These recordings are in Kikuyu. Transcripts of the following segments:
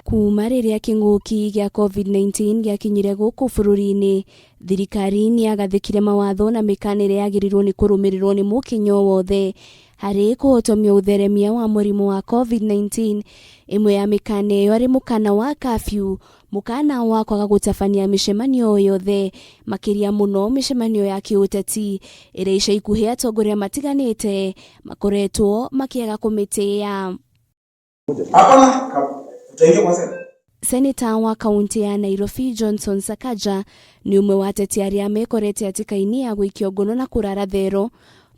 Kuma rĩrĩa kĩng'ũki gĩa COVID-19 gĩakinyire gũkũ bũrũri-inĩ, thirikari nĩ yagathĩkire mawatho na mĩkana ĩrĩa yagĩrĩirwo nĩ kũrũmĩrĩrwo nĩ mũkenya o wothe harĩ kũhotomia ũtheremia wa mũrimũ wa COVID-19. Ĩmwe ya mĩkana ĩyo arĩ mũkana wa curfew, mũkana wa kwaga gũtabania mĩcemanio o yothe, makĩria mũno mĩcemanio ya kĩũteti ĩrĩa ica ikuhĩ atongoria matiganĩte makoretwo makĩaga kũmĩtĩĩa. Hapana, utaingia kwa sera. Seneta wa kaunti ya Nairobi Johnson Sakaja nĩ ũmwe wa ateti arĩa mekorete hatĩka-inĩ ya gũikio ngono na kũrara thero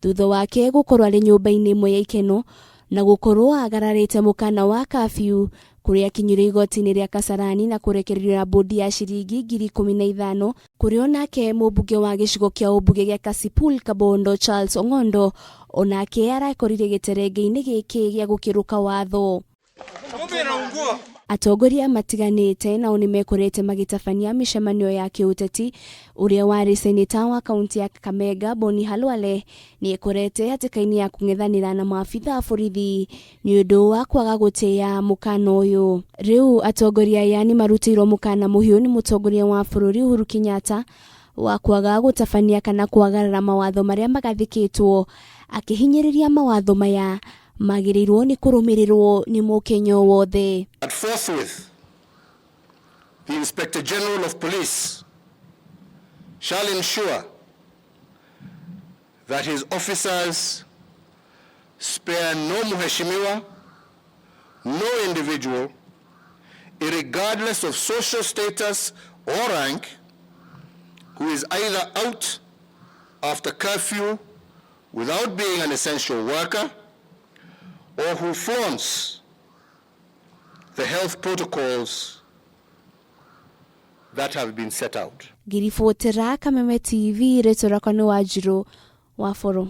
thutha wake gũkorwo arĩ nyũmba-inĩ ĩmwe ya ikeno na gũkorwo agararĩte mũkana wa curfew kũrĩa akinyire igoti-inĩ rĩa Kasarani na kũrekererio na bũndi ya ciringi 15,000 kũrĩa onake mũmbunge wa gĩcigo kĩa ũmbunge gĩa Kasipul Kabondo Charles Ong'ondo onake arakorire gĩterenge-inĩ gĩkĩ gĩa gũkĩrũka watho. Atongoria matiganĩte nao nĩ mekorete magĩtabania mĩcemanio ya kĩũteti. Ũrĩa warĩ seneta wa kaunti ya Kakamega Boni Halwale nĩ ekorete hatĩka-inĩ ya kũng'ethanĩra na maabitha a borithi nĩ ũndũ wa kwaga gũtĩĩa mũkana ũyũ. Rĩu atongoria aya nĩ marutĩirwo mũkana mũhiũ nĩ mũtongoria wa bũrũri Uhuru Kenyatta wa kwaga gũtabania kana kwagarara mawatho marĩa magathĩkĩtwo, akĩhinyĩrĩria mawatho maya magĩrĩirwo nĩ kũrũmĩrĩrwo nĩ mũkenya o wothe. That forthwith the Inspector General of Police shall ensure that his officers spare no mheshimiwa, no individual, irregardless of social status or rank, who is either out after curfew without being an essential worker or who flaunts the health protocols that have been set out. Ngĩribotera Kameme TV, rĩtwa rĩakwa nĩ Wanjirũ wa Boro.